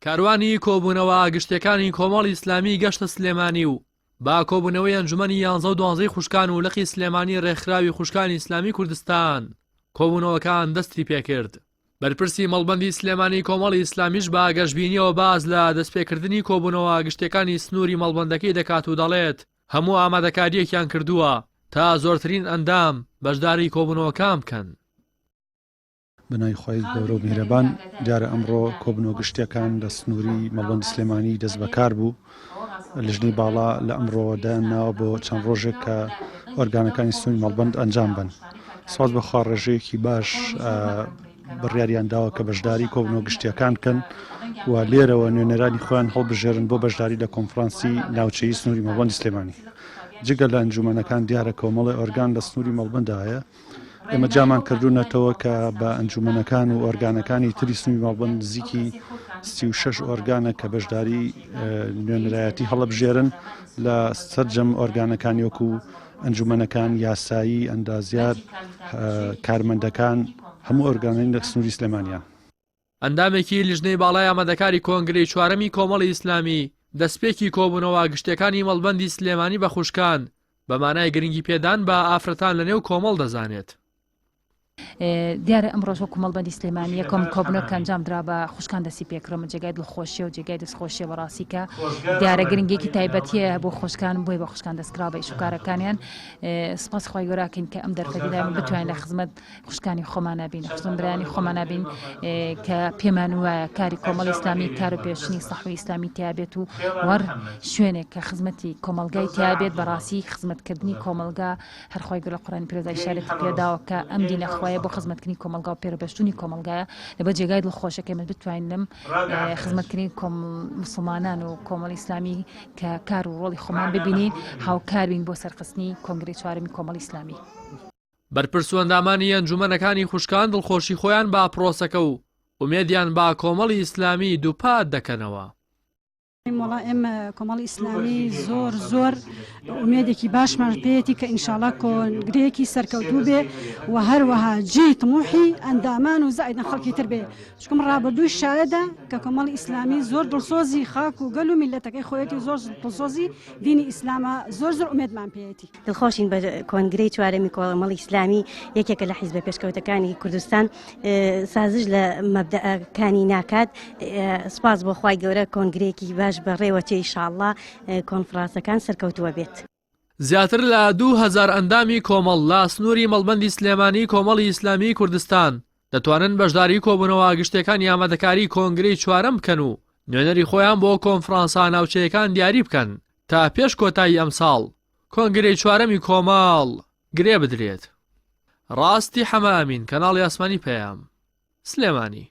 کاروانی کۆبوونەوە گشتیەکانی کۆمەڵی ئیسلامی گەشتە سلێمانی و بە کۆبوونەوەی ئەنجومەنی یانزە و دوانزەی خوشکان و لقی سلێمانی رێکخراوی خوشکانی ئیسلامی کوردستان کۆبوونەوەکان دەستی پێکرد. بەرپرسی مەڵبەندی سلێمانی کۆمەڵی ئیسلامیش بە گەشبینیەوە باس لە دەستپێکردنی کۆبوونەوە گشتیەکانی سنووری مەڵبەندەکەی دەکات و دەڵێت، هەموو ئامادەکارییەکیان کردووە تا زۆرترین ئەندام بەشداری کۆبوونەوەکان بکەن. بەناوی خوای گەورە و میهرەبان، دیارە ئەمڕۆ کۆبوونەوە گشتیەکان لە سنووری مەڵبەندی سلێمانی دەست بەکار بوو، لیژنەی باڵا لە ئەمڕۆوە دایان ناوە بۆ چەند ڕۆژێک کە ئۆرگانەکانی سنووری مەڵبەند ئەنجام بن. سوپاس بۆ خوا ڕێژەیەکی باش بڕیاریان داوە کە بەشداری کۆبوونەوە گشتیەکان بکەن و لێرەوە نوێنەرانی خۆیان هەڵبژێرن بۆ بەشداری لە کۆنفرانسی ناوچەیی سنووری مەڵبەندی سلێمانی. جگە لە ئەنجومەنەکان دیارە کۆمەڵێ ئۆرگان لە سنووری مەڵبەندا هەیە. ئێمە جیامان کردوونەتەوە کە بە ئەنجومەنەکان و ئۆرگانەکانی تری سنووری مەڵبەند نزیکی 36 ئۆرگانە کە بەشداری نوێنەرایەتی هەڵەبژێرن لە سەرجەم ئۆرگانەکانی وەکو ئەنجومەنەکان، یاسایی، ئەندازیار، کارمەندەکان، هەموو ئۆرگانانی لە سنووری سلێمانیان. ئەندامێکی لیژنەی باڵای ئامادەکاری کۆنگرەی چوارەمی کۆمەڵی ئیسلامی، دەستپێکی کۆبوونەوە گشتیەکانی مەڵبەندی سلێمانی بە خوشکان بە مانای گرنگی پێدان بە ئافرەتان لەنێو کۆمەڵ دەزانێت. دیارە ئەمڕۆش وەکو مەڵبەندی سلێمانی یەکەم کۆبنەوە کە ئەنجام درا بە خوشکان دەستی پێکرا من جێگای دڵخۆشیە و جێگای دەستخۆشیە بەڕاستی کە دیارە گرنگێکی تایبەتیە بۆ خوشکان بۆی بە خوشکان دەستکرا بە ئیشوکارەکانیان سپاس خوای گەوراکەین کە ئەم دەرفەتی داین بتوانین لە خزمەت خوشکانی خۆمانە بین خزم برایانی خۆمانە بین کە پێمان وایە کاری کۆمەڵی ئیسلامی کار و پێشنی سەحوی ئیسلامی تیابێت و وەر شوێنێک کە خزمەتی کۆمەلگای تیابێت بەڕاستی خزمەتکردنی کۆمەلگا هەر خوای گەورە قورئانی پیرۆزدا ئیشارەتی پێداوە کە ئەم دینە خوایە بۆ خزمەتکردنی کۆمەڵگا و پێرەبەشتونی کۆمەڵگایە لەبەر جێگای دڵخۆشە کە ئێمە بتوانین لەم خزمەتکردنی کۆم مسلمانان و کۆمەڵی ئیسلامی کە کار و ڕۆڵی خۆمان ببینین هاوکار بین بۆ سەرخستنی کۆنگرەی چوارەمی کۆمەڵی ئیسلامی. بەرپرس و ئەندامانی ئەنجومەنەکانی خوشکان دڵخۆشی خۆیان بە پرۆسەکە و ئومێدیان بە کۆمەڵی ئیسلامی دووپات دەکەنەوە. وەڵا ئێمە کۆمەڵی ئیسلامی زۆر زۆر ئومێدێکی باشمان پێیەتی کە ئینشاڵا کۆنگرەیەکی سەرکەوتوو بێ و هەروەها جێی تموحی ئەندامان و زائیدەن خەڵکی تر بێ چونکە ڕابردووی شایەدە کە کۆمەڵی ئیسلامی زۆر دڵسۆزی خاک و گەل و میللەتەکەی خۆیەتی و زۆر دڵسۆزی دینی ئیسلامە زۆر زۆر ئومێدمان پێیەتی. دڵخۆشین بە کۆنگرەی چوارەمی کۆمەڵی ئیسلامی یەکێکە لە حیزبە پێشکەوتەکانی کوردستان سازش لە مەبدەکانی ناکات سپاس بۆ خوای گەورە کۆنگرەیەکی باش بەڕێوەچێ ئیشاڵڵا کۆنفرانسەکان سەرکەوتووە بێت. زیاتر لە 2000 ئەندامی کۆمەڵ لە سنووری مەڵبەندی سلێمانی کۆمەڵی ئیسلامیی کوردستان دەتوانن بەشداری کۆبوونەوە گشتیەکانی ئامادەکاری کۆنگرەی چوارەم بکەن و نوێنەری خۆیان بۆ کۆنفرانسە ناوچەیەکان دیاری بکەن تا پێش کۆتایی ئەمساڵ کۆنگرەی چوارەمی کۆمەڵ گرێ بدرێت. ڕاستی حەمە ئەمین، کەناڵی ئاسمانی پەیام، سلێمانی.